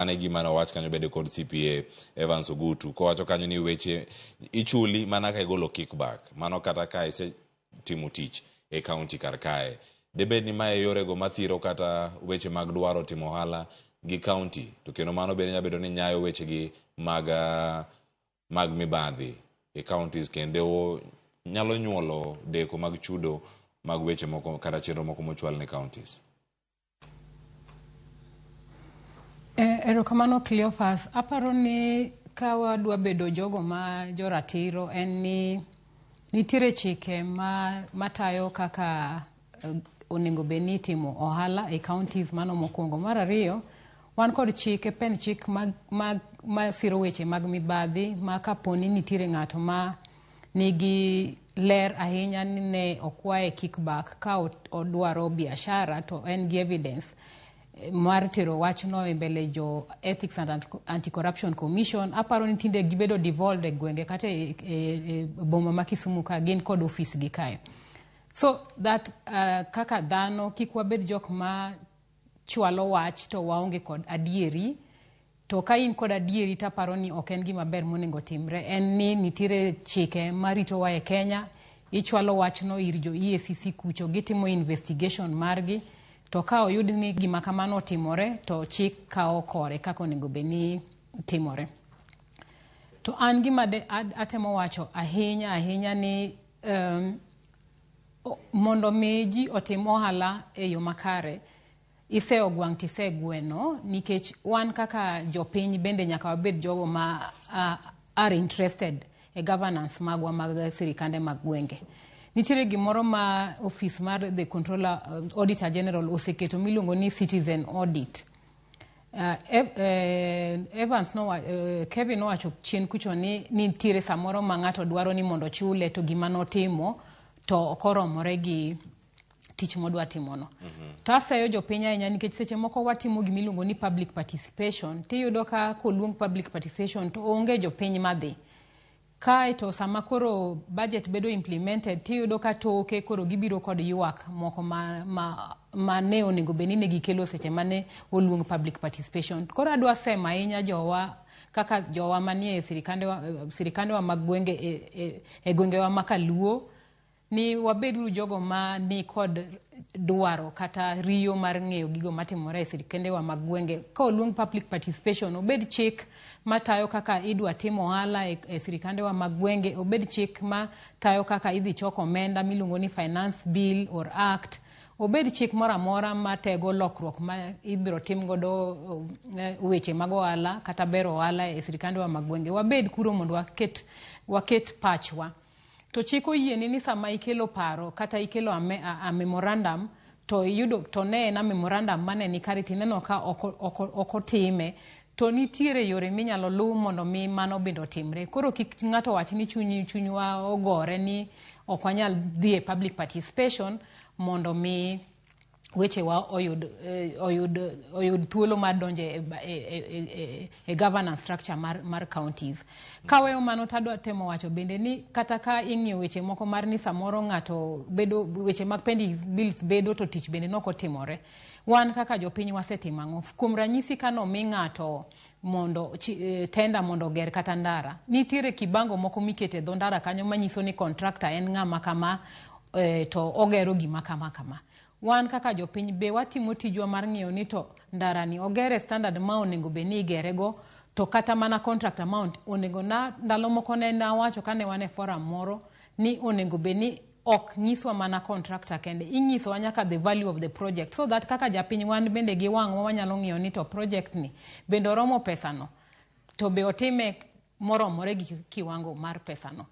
Mano e gima nowach kanyo bende kod CPA Evans Ogutu kowacho kanyo ni weche ichuli mana ka igolo kickback mano kata ka isetimo tich e county kar kae. Debed ni mae yorego mathiro kata weche mag dwaro timo ohala gi county to kendo mano bende nyalo bedo ni nyayo wechegi mag mag mibadhi e counties kendo nyalo nyuolo deko mag chudo mag weche moko kata chenro moko mochwal ne counties. Erokamano Cleophas. Aparo ni ka wadwa bedo jogo ma joratiro en ni nitiere chike ma matayo kaka onego bed ni itimo ohala e counties mano mokwongo. Mar ariyo, wan kod chike pend chik ma siro weche mag mibadhi ma kaponi nitiere ng'ato ma nigi ler ahinya ni ne okwaye kickback ka odwaro biashara to en gi evidence mar tero wachno e mbele jo Ethics and Anti-Corruption Commission. Aparo ni tinde gibedo devolved e gwenge kata e boma ma Kisumu ka gin kod ofis gi kae. So that kaka dhano kik wabed jok ma chwalo wach to waonge kod adieri. To ka in kod adieri taparo ni ok en gima ber monego timre. En ni nitiere chike maritowa e Kenya, ichwalo wachno ir jo EACC kucho, gitimo investigation margi, to ka oyud ni gima kamano otimore, to chik kawo kore kaka onego bed ni timore. To an gima atemo wacho ahinya ahinya ni mondo mi ji otim ohala e yo makare, iseyo gwang' tisegweno nikech wan kaka jopiny bende nyaka wabed jogo ma are interested e governance magwa mag sirikande mag gwenge. Nitiere gimoro ma office mar the controller auditor general oseketo miluongo ni citizen audit. Evans no, Kevin nowacho chien kucho ni nitiere samoro ma ng'ato dwaro ni mondo ochule to gima notimo to ok oromore gi tich modwa timono. To aseyo jopiny ahinya nikech seche moko watimo gimiluongo ni public participation tiyudo ka koluong public participation to onge jopiny madhi. Kae to sama koro budget bedo implemented tiyudo ka toke koro gibiro kod ywak moko ma ne onego bed ni ne gikelo seche mane oluong public participation. Koro adwa semo ahinya jowa kaka jowa manie sirikandewa mag gwenge e gwengewa ma kaluo ni wabeduru jogo ma ni kod dwaro kata riyo mar ng'eyo gigo matimore e sirikendewa mag gwenge. Ka oluong public participation, obed chik matayo kaka idwa tim ohala e sirikandewa mag gwenge, obed chik matayo kaka idhi chok omenda miluongo ni finance bill or act, obed chik moro amora matego lokruok ma ibiro tim godo weche mag ohala kata bero ohala e sirikandewa mag gwenge. Wabed kuro mondo waket pachwa. To chik oyieni ni sama ikelo paro kata ikelo a memorandum to iyudo to ne en a memorandum mane ni kare tineno ka ok otime to nitiere yore minyalo luw mondo mi mano bende otimre. Koro kik ng'ato wach ni chunywa ogore ni ok wanyal dhi e public participation mondo mi wechewa oyud thuolo mar donjo e governance structure mar counties. Kaweyo mano to adwa temo wacho bende ni kata ka ing'iyo weche moko mar ni samoro ng'ato bedo weche mag pending bills bedo to tich bende nok otimore. Wan kaka jopiny wasetimo ang'o? Kuom ranyisi ka nomi ng'ato mondo tender mondo oger kata ndara, nitiere kibango moko mikete e dho ndara kanyo manyiso ni contractor en ng'ama kama to ogero gima kama kama. Wan kaka jopiny be watimo tijwa mar ng'iyo ni to ndara ni ogere standard ma onego bed ni igere go to kata mana contract amount onego na ndalo moko ne nawacho kane wan e forum moro ni onego bed ni ok nyiswa mana contractor kende, inyisowa nyaka the value of the project so that kaka japiny wan bende gi wang'wa wanyalo ng'iyo ni to project ni bende oromo pesano to be otime moromore gi kiwango mar pesano.